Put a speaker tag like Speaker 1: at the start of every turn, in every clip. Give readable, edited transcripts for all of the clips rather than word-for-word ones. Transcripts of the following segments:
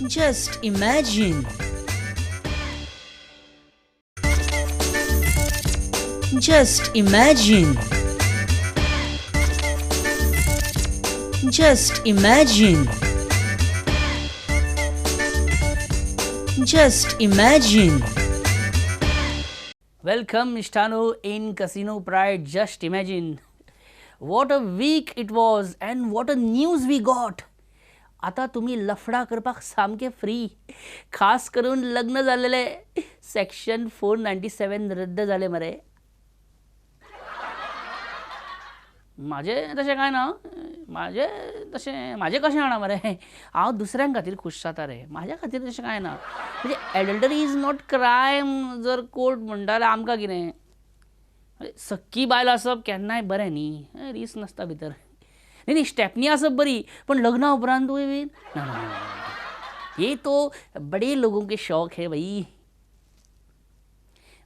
Speaker 1: Just imagine. Just imagine. Just imagine. Just imagine.
Speaker 2: Welcome इश्टानो in Casino Pride. Just imagine. What a week it was and what a news we got. आतां तुमी लफडां करपाक सामके free, खास करून लग्न जाल्लेले. Section 497 रद्द जाले मरे. म्हाजें तशें कांय ना, म्हाजें तशें म्हाजें कशें जाणा मरे, हांव दुसऱ्यां खातीर खूश जाता रे, म्हाज्या खातीर तशें कांय ना. म्हणजे एडल्टरी is not crime जर कोर्ट म्हणटा जाल्यार आमकां कितें, सक्की बायल आसप केन्नाय बरें न्ही, रिस्क नासता भितर. न्ही न्ही स्टेपनी आसप बरी, पण लग्ना उपरांतूय बी ना ना, ये तो बडे लोगों के शौक है भाई.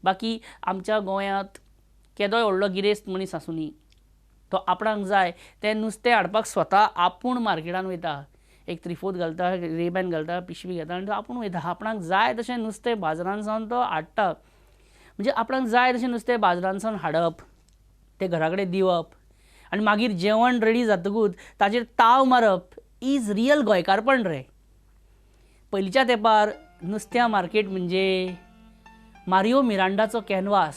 Speaker 2: बाकी आमच्या गोंयांत केदोय व्हडलो गिरेस्त मनीस आसूं न्ही, तो आपणाक जाय तें नुस्तें हाडपाक स्वता आपूण मार्केटान वयता. एक त्रिफोत घालता, रेबॅन घालता, पिशवी घेता आनी तो आपूण वयता. आपणाक जाय तशें नुस्तें बाजारान सावन तो हाडटा. म्हणजे आपणाक जाय तशें नुस्तें बाजारान सावन हाडप, तें घरा कडेन दिवप आनी मागीर जेवण रेडी जातकूच ताजेर ताव मारप is real गोंयकारपण रे. पयलींच्या तेंपार नुस्त्या मार्केट म्हणजे मारियो मिरांडाचो कॅनवास,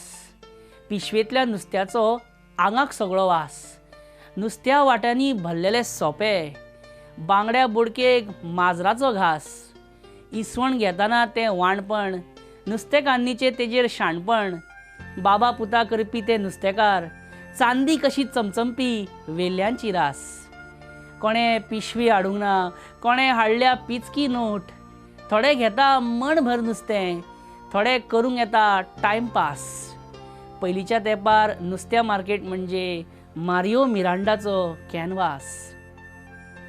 Speaker 2: पिशवेंतल्या नुस्त्याचो आंगाक सगळो वास, नुस्त्या वाट्यांनी भरलेले सोपे, बांगड्या बोडकेक माजराचो घास, इसवण घेतना तें वाणपण, नुस्तेकान्नीचें तेजेर शाणपण, बाबा पुता करपी ते नुस्तेकार, चांदी कशी चमचमपी वेल्यांची रास. कोणें पिशवी हाडूंक ना, कोणें हाडल्या पिचकी नोट, थोडे घेता मणभर नुस्तें, थोडे करूंक येता टायमपास. पयलींच्या तेंपार नुस्त्या मार्केट म्हणजे मारियो मिरांडाचो कॅनवास.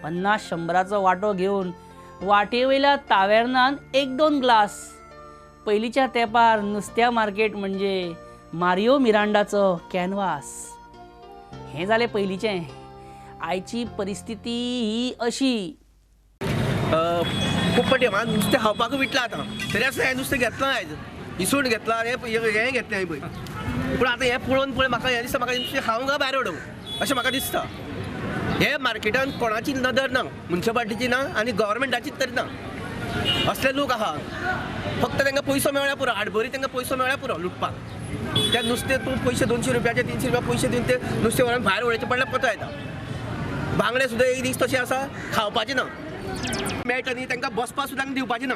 Speaker 2: 50-100 वांटो घेवन वाटे वयल्या तावेर्नान 1-2 ग्लास. पयलींच्या तेंपार नुस्त्या मार्केट म्हणजे मारियो मिरांडाचो कॅनवास. हें जालें पयलींचें. आयची परिस्थिती ही अशी.
Speaker 3: खूब फावटी म्हाका नुस्तें खावपाकूय विटलां आतां, तरी आसतना हें नुस्तें घेतलां आयज, इसवण घेतला, हें घेतलें हांवें पळय. पूण आतां हें पळोवन पळय म्हाका हें दिसता, म्हाका नुस्तें खावंक काय भायर उडोवं अशें म्हाका दिसता. हे मार्केटान कोणाची नदर ना, मुन्सिपाल्टीची ना आनी गव्हर्मेंटाची तरी ना. असले लोक आहा, फक्त तांकां पयसो मेळ्ळ्यार पुरो, हाडबरी तांकां पयसो मेळ्ळ्यार पुरो लुटपाक. ते नुस्तें तूं पयशे 200 रुपयाचे 300 रुपया पयशे दिवन ते नुस्तें व्हरून भायर उडयचें पडल्यार पतो येता. बांगडे सुद्दां एक दीस तशें आसा, खावपाचें ना, मेळटा न्ही तांकां बसपाक सुद्दां दिवपाचें ना.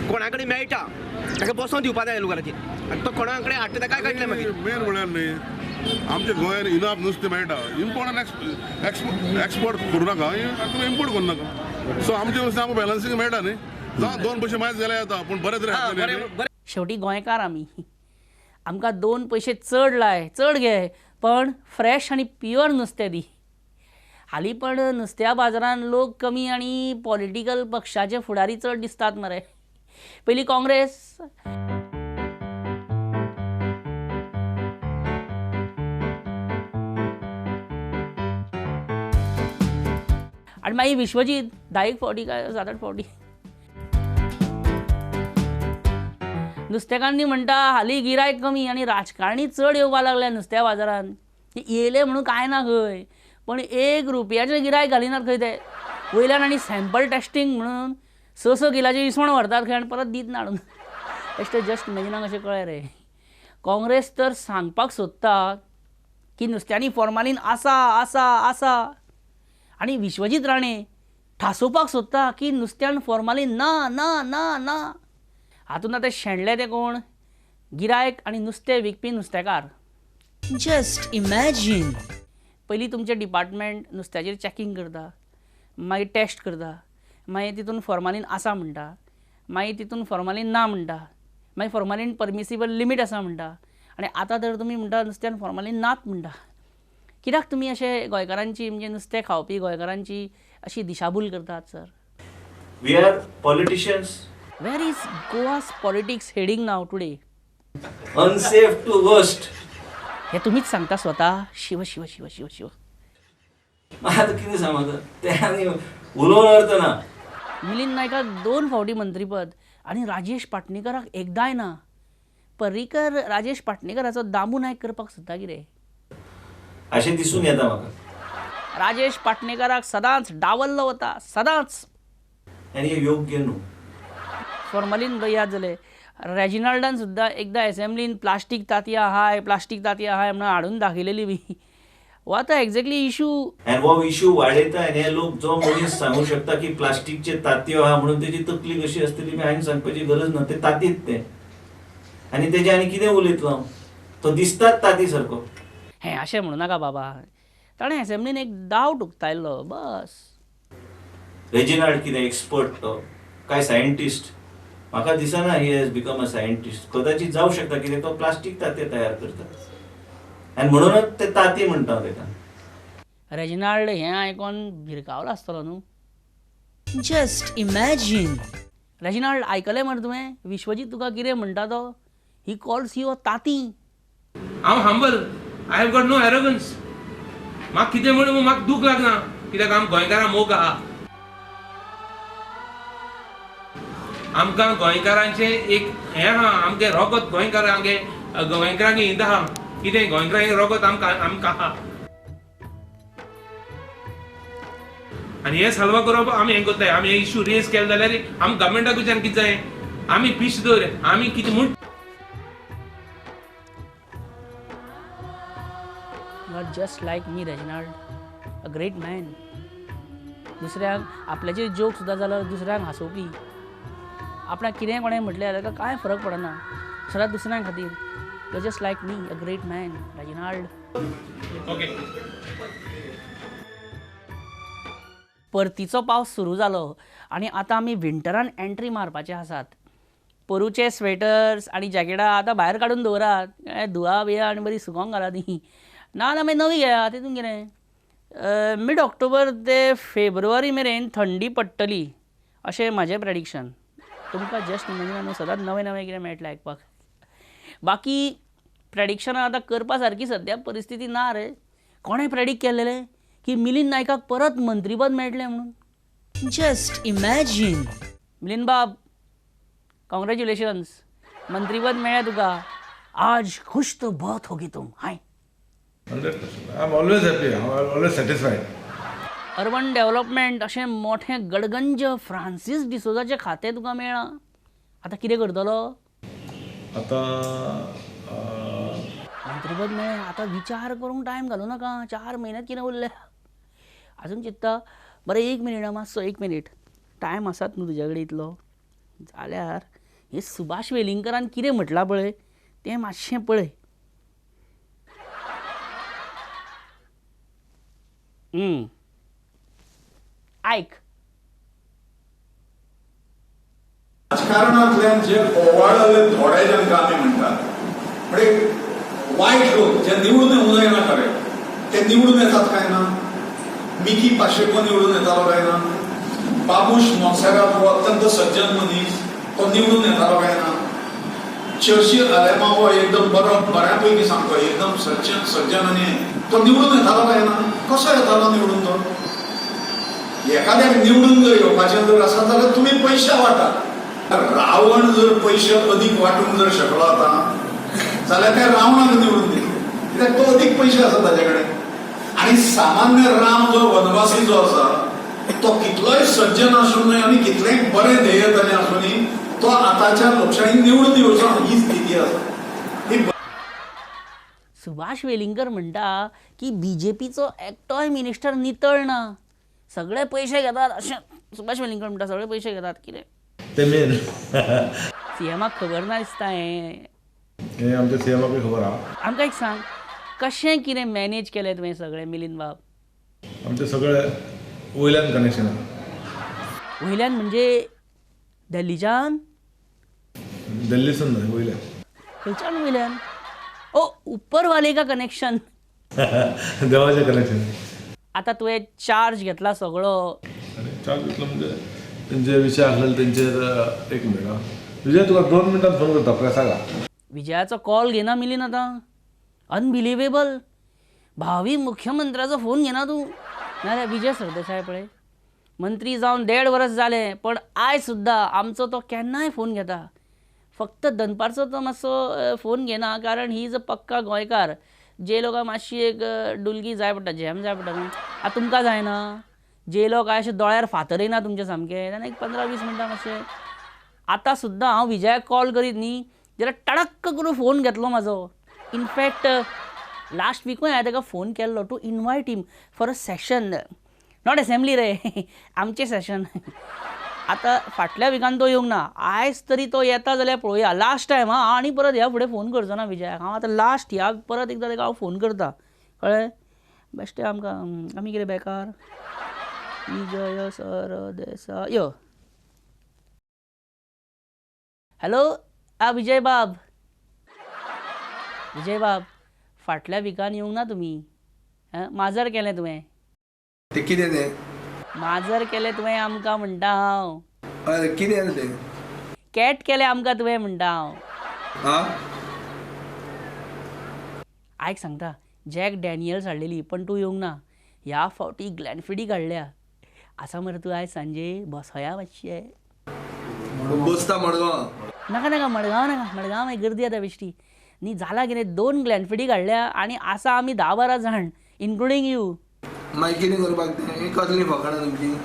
Speaker 3: कोणा कडेन मेळटा ताका बसोन दिवपा जाय लोकांचेर, आनी तो कोणा कडेन हाडटा ताका कळटलें मागीर.
Speaker 4: मेन म्हळ्यार न्ही आमच्या गोंयांत इनाफ नुस्तें मेळटा, इम्पोर्ट आनी एक्सपोर्ट करूं नाका, तुमी इम्पोर्ट करूं नाका. सो आमचें नुस्तें आमकां बॅलन्सींग मेळटा न्ही, जावं 2 पयशे मायज जाल्यार येता, पूण बरें तरी खातलें.
Speaker 2: शेवटी गोंयकार आमी, आमकां 2 पयशे चड लाय, चड घे, पण फ्रेश आनी प्युअर नुस्तें दी. हालीं पण नुस्त्या बाजारान लोक कमी आनी पॉलिटिकल पक्षाचे फुडारी चड दिसतात मरे. पयलीं काँग्रेस, आनी मागीर विश्वजीत 10 फावटी काय 7-8 फावटी. नुस्तेकान्नी म्हणटा हालीं गिरायक कमी आनी राजकारणी चड येवपाक लागल्या नुस्त्या बाजारान. येयले म्हणून कांय ना खंय, पण 1 रुपयाचें गिरायक घालिनात खंय ते. वयल्यान आनी सॅम्पल टेस्टींग म्हणून 6-6 किलाचें इसवण व्हरतात खंय आनी परत दीत ना हाडून. बेश्टें जस्ट इमेजिनाक अशें कळ्ळें रे. काँग्रेस तर सांगपाक सोदता की नुस्त्यांनी फॉर्मालीन आसा आसा आसा, आनी विश्वजीत राणे ठासोवपाक सोदता की नुस्त्यान फॉर्मालीन ना ना ना ना. हातूंत आतां शेणले ते कोण, गिरायक आनी नुस्तें विकपी नुस्तेकार.
Speaker 1: Just imagine.
Speaker 2: पयलीं तुमचें डिपार्टमेंट नुस्त्याचेर चॅकींग करता, मागीर टेस्ट करता, मागीर तितून फॉर्मालीन आसा म्हणटा, मागीर तितून फॉर्मालीन ना म्हणटा, मागीर फॉर्मालीन परमिसिबल लिमीट आसा म्हणटा, आनी आतां तर तुमी म्हणटा नुस्त्यान फॉर्मालीन नात म्हणटा. कित्याक तुमी अशें गोंयकारांची, म्हणजे नुस्तें खावपी गोंयकारांची अशी दिशाभूल करतात sir?
Speaker 5: We are politicians.
Speaker 2: Where is Goa's politics heading now today?
Speaker 5: Unsafe to worst.
Speaker 2: हे तुमीच सांगता स्वता. शिव शिव शिव शिव शिव.
Speaker 5: आतां कितें सांगू आतां, तें आनी उलोवन अर्थ ना.
Speaker 2: मिलिंद नायकाक 2 फावटी मंत्रीपद आनी राजेश पाटणेकराक एकदांय ना. पर्रीकर राजेश पाटणेकराचो दामू नायक करपाक सोदता कितें
Speaker 5: अशें दिसून येता म्हाका.
Speaker 2: राजेश पाटणेकराक सदांच डावल्लो वता, सदांच.
Speaker 5: आनी हें योग्य न्हू.
Speaker 2: फॉर्मलीन याद जालें, रेजिनाल्डान सुद्दां एकदां एसेंब्लीन प्लास्टीक तांतयां आहाय, प्लास्टीक तांतयां आहाय म्हणून हाडून दाखयलेली बी. हो आतां एक्झॅक्टली इशू.
Speaker 5: आनी हो इशू वाडयता. आनी हे लोक जो मनीस सांगूंक शकता की प्लास्टीकचे तांतयो आहा म्हणून तेजी तकली कशी आसतली बी हांवें सांगपाची गरज ना. ते तांतीत तें आनी तेजें आनी कितें उलयतलो हांव, तो दिसतात तांती सारको.
Speaker 2: हें अशें म्हणू नाका बाबा, ताणें एसेंब्लीन एक डावट उक्तायल्लो बस.
Speaker 5: रेजिनाल्ड कितें एक्सपर्ट तो काय सायंटिस्ट? म्हाका दिसना he has become a scientist. कदाचित जावं शकता कित्याक तो प्लास्टीक तांतें तयार करता आनी म्हणूनच ते तांती म्हणटा ताका.
Speaker 2: रेजिनाल्ड हें आयकोन भिरकावलो आसतलो न्हू.
Speaker 1: Just imagine.
Speaker 2: Reginald आयकलें मरे तुवें विश्वजीत तुका कितें म्हणटा तो? He calls you तांती.
Speaker 6: हांव humble, I have got no arrogance. म्हाका कितें म्हणून म्हाका दूख लागना कित्याक आम गोंयकारां मोग आहा. आमकां गोंयकारांचें एक हें आहा, आमचें रोगत गोंयकारांगे गोंयकारांगे हिंद आहा. कितें गोंयकारांगे रोगत आमकां आमकां आहा आनी हें सॉल्व करप आमी हें करताय. आमी हे इशू रेज केले जाल्यार आम गव्हर्मेंटाकूच्यान कितें जाय, आमी पीश दवर, आमी कितें म्हूण.
Speaker 2: You are just like me Reginald, a great man. दुसऱ्यांक आपल्याचेर जोक सुद्दां जाल्यार दुसऱ्यांक हांसोवपी. आपणाक कितेंय कोणें म्हटलें जाल्यार ताका कांय फरक पडना, सदांच दुसऱ्यां खातीर. You are just like me, a great man Reginald.
Speaker 6: Okay.
Speaker 2: परतीचो पावस सुरू जालो आनी आतां आमी विंटरान एंट्री मारपाचे आसात. पोरूचे स्वेटर्स आनी जॅकेटां आतां भायर काडून दवरात, धुवा बिया आनी बरी सुकोंक घाला तीं. ना ना मागीर नवी घेया, तितून कितें. मिड ऑक्टोबर ते फेब्रुवारी मेरेन थंडी पडटली अशें म्हाजें प्रेडिक्शन. तुमकां जस्ट इमेजिना न्हू, सदांच नवें नवें कितें मेळटलें आयकपाक. बाकी प्रेडिक्शनां आतां करपा सारकी सद्या परिस्थिती ना रे. कोणें प्रेडिक्ट केलेलें की मिलिंद नायकाक परत मंत्रीपद मेळटलें म्हणून?
Speaker 1: Just imagine.
Speaker 2: Milind बाब, कॉंग्रेच्युलेशन्स, मंत्रीपद मेळ्ळें तुका. आज खुश तो बहुत होगी तुम. हाय.
Speaker 7: 100%. I am always happy, I am always satisfied.
Speaker 2: Urban development अशें मोठें गडगंज फ्रांसीस डिसोजाचें खातें तुका मेळ्ळां, आतां कितें करतलो?
Speaker 7: आतां
Speaker 2: मंत्रीपद मेळ्ळें, आतां विचार करूंक टायम घालूं नाका. 4 म्हयन्यात कितें उरलें आजून चिंत्ता. बरें एक मिनीट मातसो, एक मिनीट टायम आसात न्हू तुज्या कडेन इतलो जाल्यार हे सुभाष वेलिंगकरान कितें म्हटलां पळय तें मातशें पळय. आयक.
Speaker 8: राजकारणांतल्यान जे ओवाळले थोडे जांकां आमी म्हणटात म्हणजे वायट लोक जे निवडून येवंक जायना खरें, ते निवडून येतात काय ना? मिकी पाशेको निवडून येतालो काय ना? बाबूश मोन्सेरात हो अत्यंत सज्जन मनीस, तो निवडून येतालो काय ना? चर्चिल आलेमाव हो एकदम बरो, बऱ्या पैकी सामको एकदम सज्जन सज्जन आनी तो निवडून येतालो काय ना? कसो येतालो निवडून तो? एखाद्याक निवडून जर येवपाचें जर आसा जाल्यार तुमी पयशे वाटात. रावण जर पयशे अदीक वांटूंक जर शकलो आतां जाल्यार त्या रावणाक निवडून दितले, कित्याक तो अदीक पयशे आसा ताजे कडेन. आनी सामान्य राम जो वनवासी जो आसा तो कितलोय सज्जन आसूनय आनी कितलेंय बरें ध्येय ताजें आसूनय तो आतांच्या लोकशाहीन निवडून येवचो ना, ही स्थिती आसा.
Speaker 2: सुभाष वेलिंगकर म्हणटा की बीजेपीचो एकटोय मिनिस्टर नितळ ना, सगळे पयशे घेतात अशें सुभाष वेलिंगकर म्हणटा. सगळे पयशे घेतात कितें
Speaker 7: ते मेन
Speaker 2: सीएमाक खबर ना दिसता हें.
Speaker 7: हें आमच्या सीएमाकूय खबर आहा.
Speaker 2: आमकां एक सांग, कशें कितें मॅनेज केलें तुवें सगळें मिलिंद बाब?
Speaker 7: आमचें सगळें वयल्यान कनेक्शन आहा.
Speaker 2: वयल्यान म्हणजे दिल्लीच्यान?
Speaker 7: दिल्लीसून न्हय, वयल्यान.
Speaker 2: खंयच्यान वयल्यान? ओ उपरवाले का कनेक्शन?
Speaker 7: देवाचें कनेक्शन.
Speaker 2: आतां तुवें चार्ज घेतला सगळो.
Speaker 7: आनी चार्ज घेतलो म्हणजे तेंचे विशय आसलेले तेंचेर. एक मिनट विजय, तुका 2 मिनटान फोन करता प्रेसाक.
Speaker 2: विजयाचो कॉल घेना मिलिंद आतां. अनबिलिवेबल, भावी मुख्यमंत्र्याचो फोन घेना तूं. नाजाल्यार विजय सरदेसाय पळय मंत्री जावन 1.5 वर्स जालें, पण आयज सुद्दां आमचो तो केन्नाय फोन घेता. फक्त दनपारचो तो मातसो फोन घेना, कारण he is a पक्का गोंयकार. जे लोकांक मातशी एक डुलकी जाय पडटा, झेम जाय पडटा न्हू. आतां तुमकां जायना जे लोक काय अशें दोळ्यार फातर येना तुमचे सामके, तेन्ना एक 15-20 मिनटां मातशें. आतां सुद्दां हांव विजयाक कॉल करीत न्ही जाल्यार टडक्क करून फोन घेतलो म्हाजो. इनफॅक्ट लास्ट विकूय हांवें ताका फोन केल्लो to invite him for a session, not assembly रे, आमचें सेशन. आतां फाटल्या विकान तो येवंक ना, आयज तरी तो येता जाल्यार पळोवया. लास्ट टायम हां, आनी परत ह्या फुडें फोन करचो ना विजयाक हांव. आतां लास्ट ह्या परत एकदां ताका हांव फोन करता, कळ्ळें? बेश्टें आमकां आमी कितें बेकार. विजय सरदेसाय, यो हॅलो. आ विजय बाब, विजय बाब फाटल्या विकान येवंक ना तुमी, माजर केलें तुवें.
Speaker 9: तें कितें तें?
Speaker 2: माजर केलें तुवें आमकां म्हणटा हांव.
Speaker 9: अरे कितें तें?
Speaker 2: कॅट केलें आमकां तुवें म्हणटा हांव.
Speaker 9: आं
Speaker 2: आयक सांगता, जॅक डॅनियल्स हाडलेली पण तूं येवंक ना. ह्या फावटी ग्लॅनफिडीक हाडल्या. आसा मरे तूं आयज सांजे? बसया मातशें.
Speaker 9: बसता मडगांव.
Speaker 2: नाका नाका मडगांव नाका, मडगांव मागीर गर्दी जाता बेश्टी. न्ही जालां कितें, 2 ग्लॅनफिडीक हाडल्या आनी आसा आमी 10-12 जाण इन्क्लुडींग you.
Speaker 9: मागीर कितें करपाक तें? कसलीं फकाणां तुमचीं?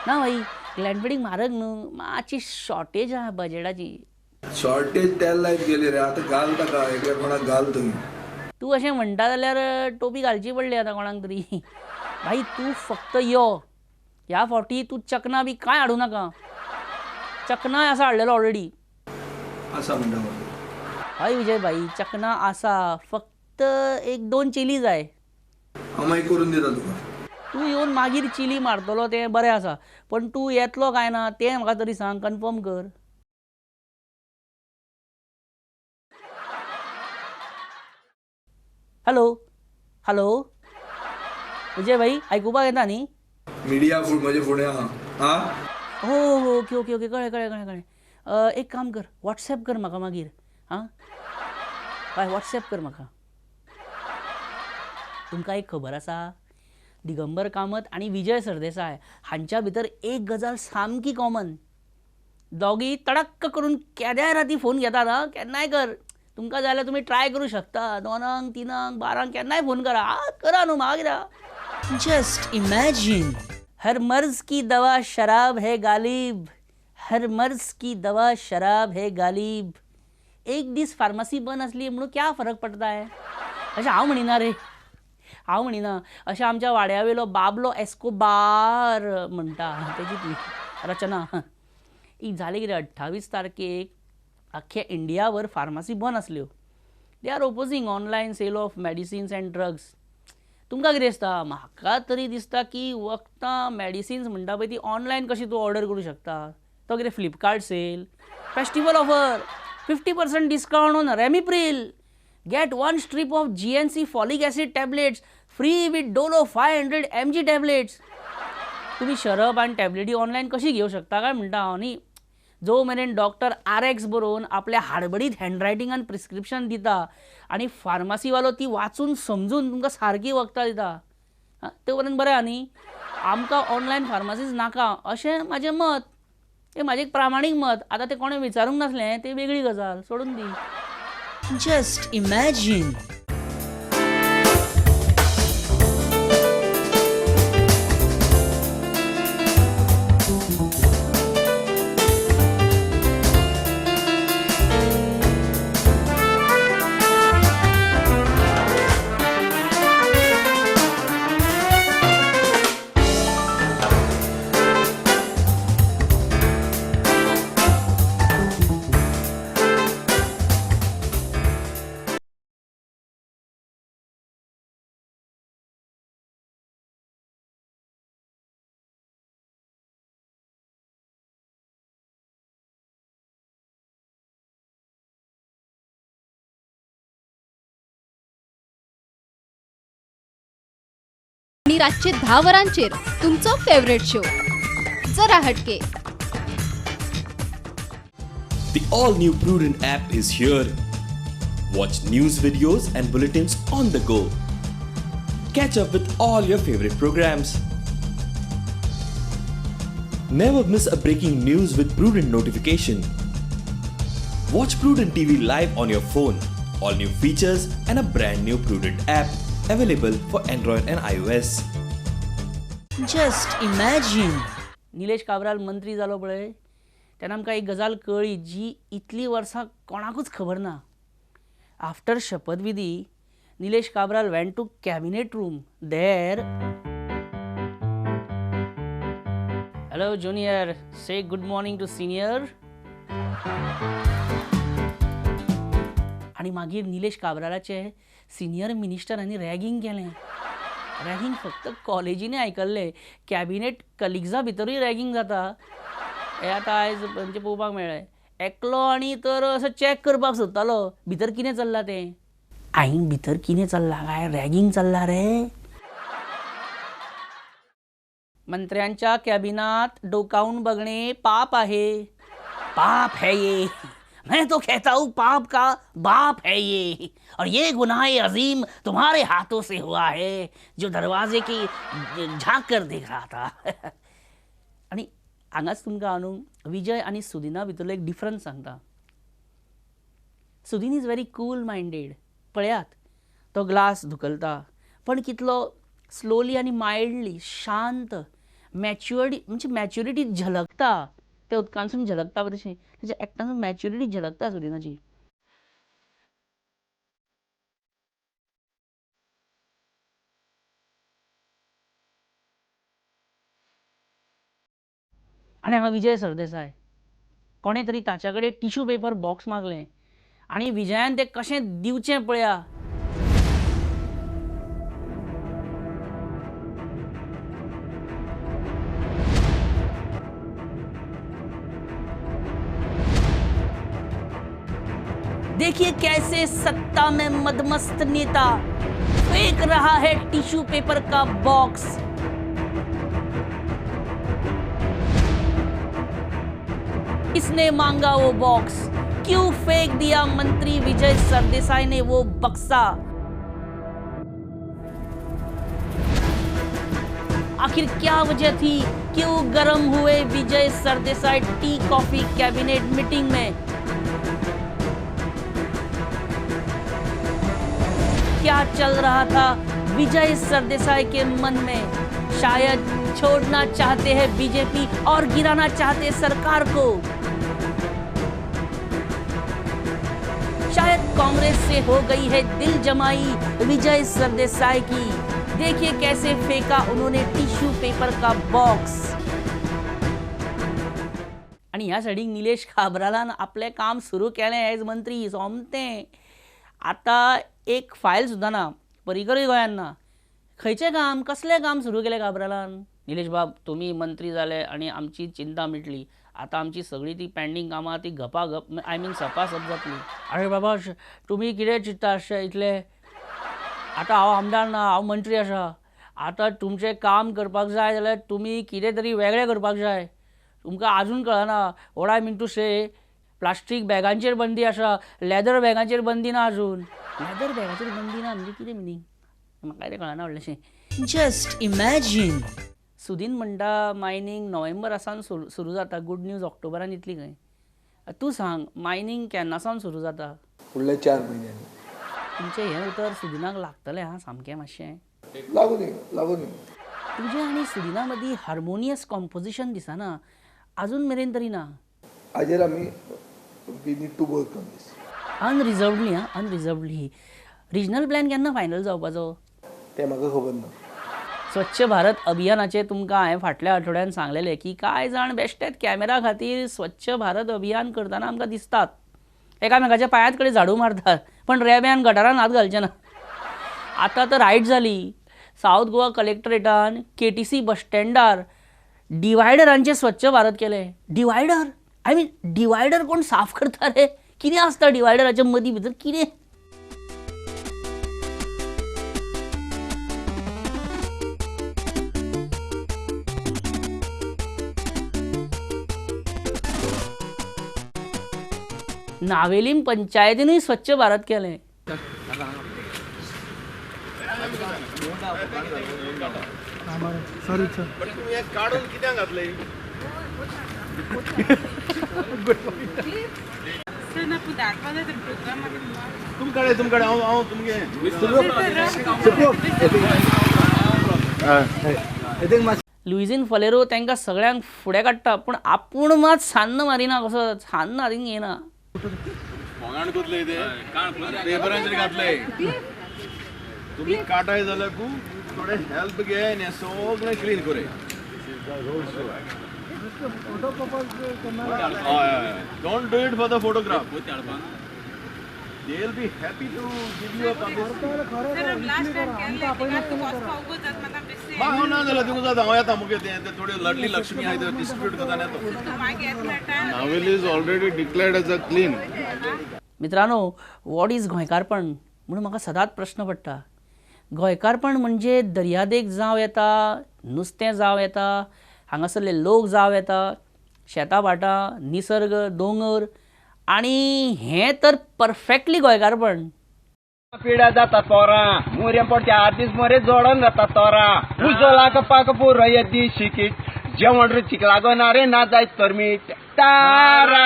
Speaker 2: ना भाई, ग्लॅनफिडीक म्हारग न्हू, मातशी शॉर्टेज आहा बजेटाची.
Speaker 9: शॉर्टेज तेल लायत गेली रे आतां. घाल ताका एकल्या कोणाक घाल तुमी.
Speaker 2: तूं अशें म्हणटा जाल्यार टोपी घालची पडली आतां कोणाक तरी. भाई तूं फक्त यो, ह्या फावटी तूं चकना बी कांय हाडूं नाका. चकनाय आसा हाडलेलो ऑलरेडी.
Speaker 9: आसा म्हणटा?
Speaker 2: हय विजय भाई, चकना आसा, फक्त 1-2 चिली जाय.
Speaker 9: हांव मागीर करून दिता तुका.
Speaker 2: तूं येवन मागीर चिली मारतलो तें बरें आसा, पण तूं येतलो काय ना तें म्हाका तरी सांग, कन्फर्म कर. हॅलो हॅलो विजय भाई, आयकुपाक येता न्ही?
Speaker 9: मिडिया म्हजे फुडें आहा. आं
Speaker 2: हो हो ओके ओके ओके, कळ्ळें कळ्ळें कळ्ळें कळ्ळें. एक काम कर, वॉट्सॅप कर म्हाका मागीर. आं हय वॉट्सॅप कर म्हाका. तुमकां एक खबर आसा, दिगंबर कामत आनी विजय सरदेसाय हांच्या भितर एक गजाल सामकी कॉमन. दोगी तडक्क करून केद्याय राती फोन घेतात. आं केन्नाय कर, तुमकां जाय जाल्यार तुमी ट्राय करूं शकता. 2, 3, 12 केन्नाय फोन करा. आं करा न्हू, म्हाका कित्याक.
Speaker 1: Just imagine.
Speaker 2: हर मर्ज की दवा शराब है गालिब, हर मर्ज की दवा शराब है गालिब. एक दीस फार्मासी बंद आसली म्हणून क्या फरक पडता है, अशें हांव म्हणिना रे, हांव म्हणिना. अशें आमच्या वाड्या वयलो बाबलो एस्कोबार म्हणटा, तेजी ती रचना. एक जालें कितें, 28 तारखेक आख्ख्या इंडियाभर फार्मासी बंद आसल्यो. They are opposing online sale of medicines and drugs. तुमकां कितें दिसता? म्हाका तरी दिसता की वखदां मेडिसिन्स म्हणटा पळय ती ऑनलायन कशी तूं ऑर्डर करूं शकता. तो कितें Flipkart sale, festival offer, 50% discount on Ramipril, get 1 strip of GNC folic acid tablets free with Dolo 500 mg tablets. तुमी शरब आनी टॅबलेटी ऑनलायन कशी घेवं शकता काय म्हणटा हांव न्ही. जो मेरेन डॉक्टर RX बरोवन आपल्या हाडबडीत हँडरायटिंगान प्रिस्क्रिप्शन दिता आनी फार्मासीवालो ती वाचून समजून तुमकां सारकी वखदां दिता, ते पर्यंत बरें आहा न्ही. आमकां ऑनलायन फार्मासीज नाका अशें म्हाजें मत, तें म्हाजें एक प्रामाणीक मत. आतां तें कोणें विचारूंक नासलें तें वेगळी गजाल, सोडून दी.
Speaker 1: Just imagine.
Speaker 10: आणि रातचे 10 वरांचेर तुमचो फेवरेट शो जरा हटके.
Speaker 11: The all-new Prudent app is here. Watch news videos and bulletins on the go. Catch up with all your favorite programs. Never miss a breaking news with Prudent notification. Watch Prudent TV live on your phone. All new features and a brand new Prudent app available for Android and iOS.
Speaker 1: Just imagine.
Speaker 2: Nilesh Cabral मंत्री जालो पळय तेन्ना आमकां एक गजाल कळ्ळी जी इतलीं वर्सां कोणाकूच खबर ना. आफ्टर शपथविधी Nilesh Cabral went to cabinet room. There, hello junior, say good morning to senior. आनी मागीर निलेश काब्रालाचे सिनियर मिनिस्टरांनी रॅगींग केलें. रॅगींग फक्त कॉलेजींनी आयकल्लें, कॅबिनेट कलिग्जा भितरूय रॅगींग जाता हें आतां आयज म्हणजे पळोवपाक मेळ्ळें. एकलो आनी तर असो चॅक करपाक सोदतालो भितर कितें चल्लां तें. आईन भितर कितें चल्लां काय, रॅगींग चल्लां रे. मंत्र्यांच्या कॅबिनात डोकावून बघणे पाप आहे. पाप है ये, मैं तो कहता हूँ पाप का बाप है ये, और ये गुनाह अजीम तुम्हारे हाथों से हुआ है जो दरवाजे की झांक कर देख रहा था. आनी हांगाच तुमकां हांव विजय आनी सुदिना भितरलो एक डिफरन्स सांगता. Sudin is very cool minded. पळयात तो ग्लास धुकलता पण कितलो स्लोली आनी मायल्डली, शांत, मॅच्युअर्ड, म्हणजे मॅच्युरिटी झलकता त्या उदकांतसून झलकता तशें ताच्या एक्टांसून मॅच्युरिटी झलकता सुदिनाची. आनी हांगा विजय सरदेसाय कोणें तरी ताच्या कडेन टिश्यू पेपर बॉक्स मागलें आनी विजयान तें कशें दिवचें पळया. देखिए कैसे सत्ता में मदमस्त नेता फेंक रहा है टिश्यू पेपर का बॉक्स. किसने मांगा वो बॉक्स? क्यों फेंक दिया मंत्री विजय सरदेसाई ने वो बक्सा? आखिर क्या वजह थी, क्यों गर्म हुए Vijay Sardesai tea coffee cabinet meeting में? क्या चल रहा था विजय सरदेसाई के मन में? शायद छोड़ना चाहते हैं बीजेपी और गिराना चाहते सरकार को। शायद कांग्रेस से हो गई है दिल जमाई विजय सरदेसाई की। देखिए कैसे फेंका उन्होंने टिश्यू पेपर का बॉक्स। आणि ह्या सायडीक निलेश काब्रालान आपलें काम सुरू केलें एज मंत्री सोमतें। आतां एक फायल सुद्दां ना, परिकरूय गोंयांत ना। खंयचें काम, कसलें काम सुरू केलें काब्रालान? निलेश बाब तुमी मंत्री जाले आनी आमची चिंता मिटली, आतां आमची सगळी ती पेंडींग कामां ती घपाघप, I mean सपासप जातली। अरे बाबा तुमी कितें चिंत्ता अशें इतलें? आतां हांव आमदार ना, हांव मंत्री आसा। आतां तुमचें काम करपाक जाय जाल्यार तुमी कितें तरी वेगळें करपाक जाय। तुमकां आजून कळना what I mean to say. Plastic बॅगांचेर बंदी आसा, लेदर बॅगांचेर बंदी ना आजून। लेदर बॅगाचेर बंदी ना म्हणजे कितें मिनींग म्हाका तें कळना व्हडलेंशें।
Speaker 1: Just imagine.
Speaker 2: Sudin म्हणटा मायनींग नोव्हेंबरा सावन सुरू जाता, गुड न्यूज ऑक्टोबरान येतली खंय। तूं सांग मायनींग केन्ना सावन सुरू जाता?
Speaker 9: फुडल्या 4 म्हयन्यांनी।
Speaker 2: तुमचें हें उतर सुदिनाक लागतलें हां सामकें मातशें।
Speaker 9: लागूं दी, लागूं दी।
Speaker 2: तुजें आनी सुदिना मदीं हार्मोनियस कॉम्पोजिशन दिसना आजून मेरेन तरी ना।
Speaker 9: हाजेर आमी we need to work on this.
Speaker 2: Unreservedly हां, अनरिजर्वडली। रिजनल प्लॅन केन्ना फायनल जावपाचो
Speaker 9: तें म्हाका खबर ना।
Speaker 2: स्वच्छ भारत अभियानाचें तुमकां हांवें फाटल्या आठवड्यान सांगलेलें की कांय जाण बेश्टेच कॅमेरा खातीर स्वच्छ भारत अभियान करतना आमकां दिसतात, एकामेकाच्या पांयांत कडेन झाडू मारतात, पण रेब्यान गटारान हात घालचे ना। आतां तर रायट जाली, सावथ गोवा कलेक्टरेटान KTC बस स्टँडार डिवायडरांचें स्वच्छ भारत केलें। डिवायडर, I mean divider कोण साफ करता रे? कितें आसता डिवायडराच्या मदीं भितर कितें? नावेलीम पंचायतीनूय स्वच्छ भारत केलें।
Speaker 9: Sorry sir.
Speaker 7: पण तुम्ही हे काढून कित्याक घातले? तुमकडे तुमकडे हांव हांव तुमगे
Speaker 2: लुइझीन फलेरो तांकां सगळ्यांक फुडें काडटा पूण आपूण मात सान्न मारिना, कसो सान्न हातीन घेयना.
Speaker 7: फोंगाण कोतले ते पेपरांचेर घातले. तुम्ही काटाय जाल्यार खूब थोडे हेल्प घे आनी हें सगळें क्लीन करे. Don't do it for the photograph. They will be happy to give you a publicity. हांव ना जाल्यार तुमकां जाता हांव येता मुगे तें थोडे लडली लक्ष्मी आहाय ते डिस्ट्रिब्यूट करता आनी येता.
Speaker 4: Navelim is already declared as a clean.
Speaker 2: मित्रांनो, what is गोंयकारपण म्हणून म्हाका सदांच प्रश्न पडटा. गोंयकारपण म्हणजे दर्यादेग जावं येता, नुस्तें जावं येता, हांगासरले लोक जावं येता, शेतां भाटां, निसर्ग, दोंगर, आनी हें तर परफेक्टली गोंयकारपण.
Speaker 12: पिड्या जाता तोरा मोरे पडचे आदीस मोरे जोडून जाता तोरा उजो लागपाक पुरो येदी शिकीट जेवण रुचीक लागना रे ना जायत तर मीठ तारा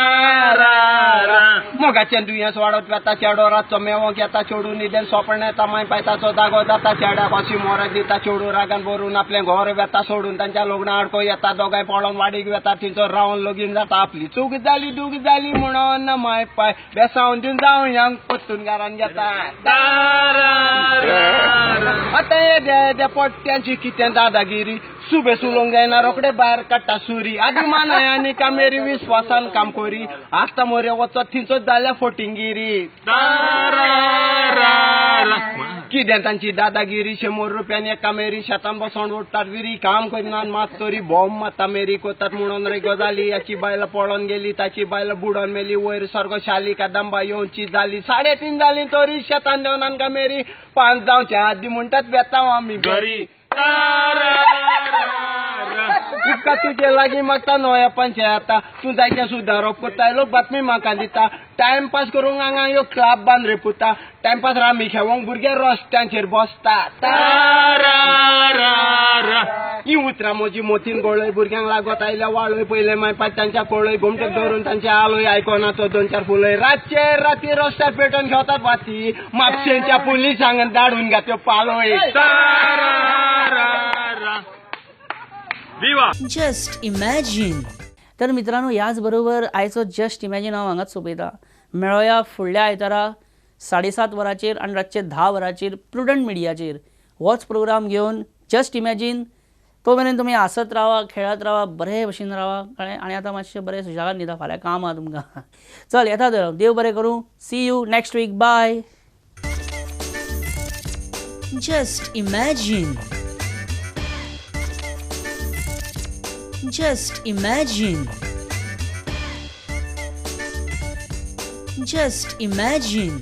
Speaker 12: मोगाचें दुयेंस वाडत वता चेडो रातचो मेवोंक येता चेडूं न्हिदेन सोपण येता माय पायताचो दागो जाता चेड्याक अशी मोरक दिता चेडूं रागान भरून आपलें घर वेता सोडून तांच्या लग्ना आडको येता दोगांय पळोवन वाडीक वेता थंयचो रावन लगीन जाता आपली चूक जाली दूक जाली म्हणून माय पाय बेसावन दिवन जावयांक परतून घरान घेता. आतां येद्या येद्या पोट्ट्यांची कितें दादागिरी सुबे सुलोंग जायना रोखडे भायर काडटा सुरी आदी मानाय आनी कामेरी विस्वासान काम करी आतां मोरे वचत थंयचो जाल्या फोटिंगिरी. कितें तांची दादागिरी 100 रुपयान एका मेरी शेतान बसोन उडटात विरी काम करिनात मात तरी बॉम्ब मारता मेरी कोतात म्हणून रे गजाली याची बायल पळोवन गेली ताची बायल बुडोन मेली वयर सारको शाली कादंबा येवची जाली 3.5 जाली तरी शेतान देवनान कामेरी 5 जावचे आदी म्हणटात वेता आमी घरी. उपकार तुजे लागीं मागता नव्या पंचायता तूं जायतें सुदारप करता लोक बातमी म्हाका दिता टायमपास करूंक हांगा ह्यो क्लब बांद रे पुता टायमपास रामी खेळोंक भुरगे रस्त्यांचेर बसता. ही उतरां म्हजी मोतीन गळय भुरग्यांक लागत आयल्या वाळय पयले माय पाय तांच्या पळय गोमटेक धरून तांचे आलोय आयकना तो 2-4 फुलय रातचे राती रस्त्यार पेटोवन घेतात वाती म्हापशेंच्या पुलिसांक धाडून घात्यो पालोय.
Speaker 1: Just imagine.
Speaker 2: तर मित्रांनो, याच बरोबर आयचो जस्ट इमॅजीन हांव हांगाच सोंपयता. मेळोया फुडल्या आयतारा 7:30 वरांचेर आनी रातचे 10 वरांचेर प्रुडंट मिडियाचेर होच प्रोग्राम घेवन जस्ट इमॅजीन. तो मेरेन तुमी हांसत रावा, खेळत रावा, बरे भशेन रावा, कळ्ळें? आनी आतां मातशें बरें सुशेगाद न्हिदा, फाल्यां काम आहा तुमकां. चल येता तर, देव बरें करूं. See you next week. Bye.
Speaker 1: Just imagine. Just imagine. Just imagine.